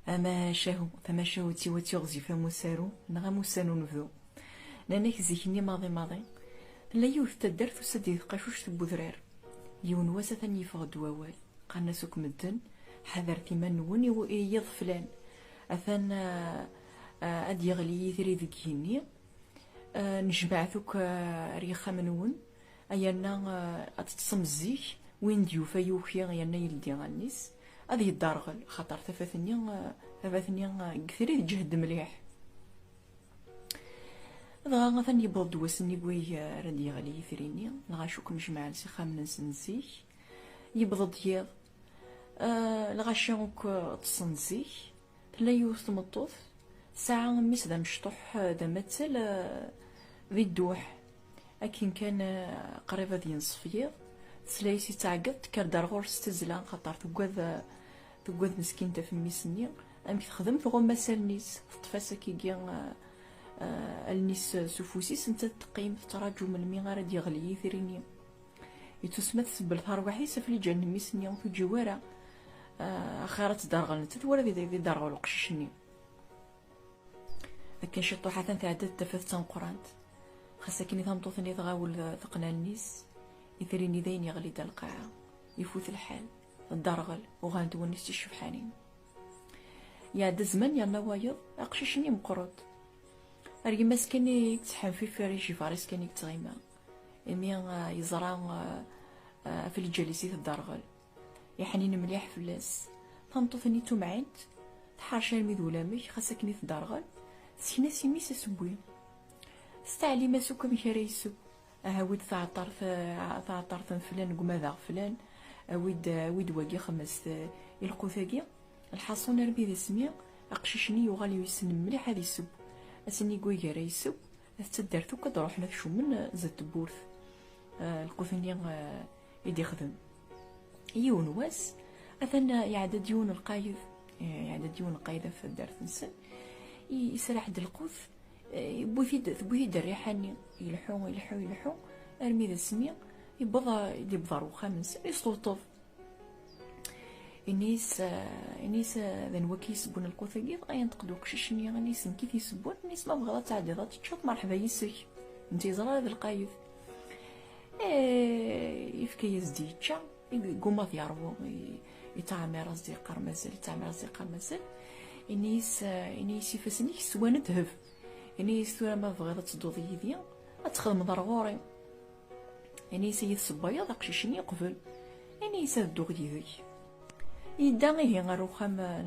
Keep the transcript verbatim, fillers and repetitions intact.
Amacahu, tamacahut-iw ad tiɣzif am usaru, neɣ am ussan unebdu. Nnan-ak zik-nni maḍi maḍi, tella yiwet n taddart tusa-d di tqacuct n wedrar. Yiwen wass atan yeffeɣ-d wawal, qqaren-as akk medden, ḥadret iman-nwen i w-, i yiḍ flan. Atan, ah, ah, ad d-yeɣli yitri deg yigenni, ah, nejmeɛ-t akk, ah, ar yixxamen-nwen, ay yerna, ah, ad teṭṭsem zik, win d-yufa yuki yerna yeldi allen-is, ad yedderɣel, xaṭer tafat-nni, ah, tafat-nni, ah, deg yitri tǧehhed mliḥ. Dɣa atan yewweḍ-d wass-nni n wig ara d-yeɣli yitri-nni, lɣaci akk mjemɛen s ixxamen-nsen zik. Yewweḍ-d yiḍ, ah, lɣaci akk ṭṭsen zik. Tella yiwet tmeṭṭut, tesɛa mmi-s d amecṭuḥ, ah, d amattel, ah, di dduḥ. Akken kan, ah, qrib ad yenṣef yiḍ, tesla-yas yettɛeggiḍ, tekker-d ar ɣur-s s tazzla, xaṭer tuggad, ah, tuggad meskint ɣef mmi-s-nni. Amek texdem? Tɣumm-as allen-is, teṭṭef-as akkigi, ah, ah, allen-is s ufus-is, nettat teqqim tettraǧu melmi ara d-yeɣli yitri-nni. Yettusma tsebbel tarwiḥt-is ɣef lǧal n mmi-s-nni, ur tuǧiw ara. Ah, axir ad tedderɣel nettat wala ad idderɣel uqcic-nni. Akken ciṭuḥ atan tɛedda-d tafat d tameqqrant. Xas akken i tameṭṭut-nni tɣawel teqqen allen-is, itri-nni dayen yeɣli-d ar lqaɛa. Ifut lḥal, tedderɣel, uɣalent wallen-is d ticebḥanin. Iɛedda zzman yerna wayeḍ, aqcic-nni meqqer-d. Ar yemma-s kan i yettḥenfif, ar ijibar-is kan i yettɣima. Imi, ah, yeẓra, ah, ah, ɣef lǧal-is i tedderɣel. Iḥnin mliḥ fell-as. Tameṭṭut-nni d tumɛint, tḥerc armi d ulamek, xas akken i tedderɣel, tesken-as i mmi-s asewwi. Testeɛlim-as akk amek ara yesseww. Aha, awi-d taɛeṭṭart, ah, taɛeṭṭart n flan, deg umadaɣ flan, awi-d, awi-d wagi, xemmes-t, eh, i lqut-agi. Lḥaṣun, armi d asmi aqcic-nni yuɣal yessen mliḥ ad iseww. Ass-nni deg wig ara iseww, at taddart akk ad d-ruḥen ad cumen, eh, zdat tewwurt, eh, lqut-nni, eh, i d-ixdem. Yiwen wass, atan, eh, iɛedda-d yiwen lqayed, eh, iɛedda-d yiwen lqayed ɣef taddart-nsen, i-, iserreḥ-d lqut, eh, yewwi-t-id, tewwi-t-id rriḥa-nni, ileḥḥu, ileḥḥu, ileḥḥu, armi d asmi yewweḍ, eh, i d-yewweḍ ɣer wexxam-nsen, yesṭebṭeb. Ini-as, eh, ini-as, eh, d anwa akka yessewwen lqut-agi? Dɣa yenṭeq-d uqcic-nni, ini-as, nekk i t-yessewwen. Ini-as, ma tebɣiḍ ad tɛeddiḍ ad teččeḍ, merḥba yes-k. Netta yeẓra d lqayed. Eh, yefka-yas-d yečča, yegguma ad yerwu, i-, yettɛemir-as-d yeqqar mazal, yettɛemir-as-d yeqqar mazal. Ini-as, eh, ini-as, ifassen-ik swan ddheb. Ini-as, tura ma tebɣiḍ ad tedduḍ yid-i, ad txedmeḍ ar ɣur-i. Ini-as, ad iyi-tessewwayeḍ? Aqcic-nni yeqbel. Ini-as, ad dduɣ yid-k. Yedda ihi ɣer uxxam, eh,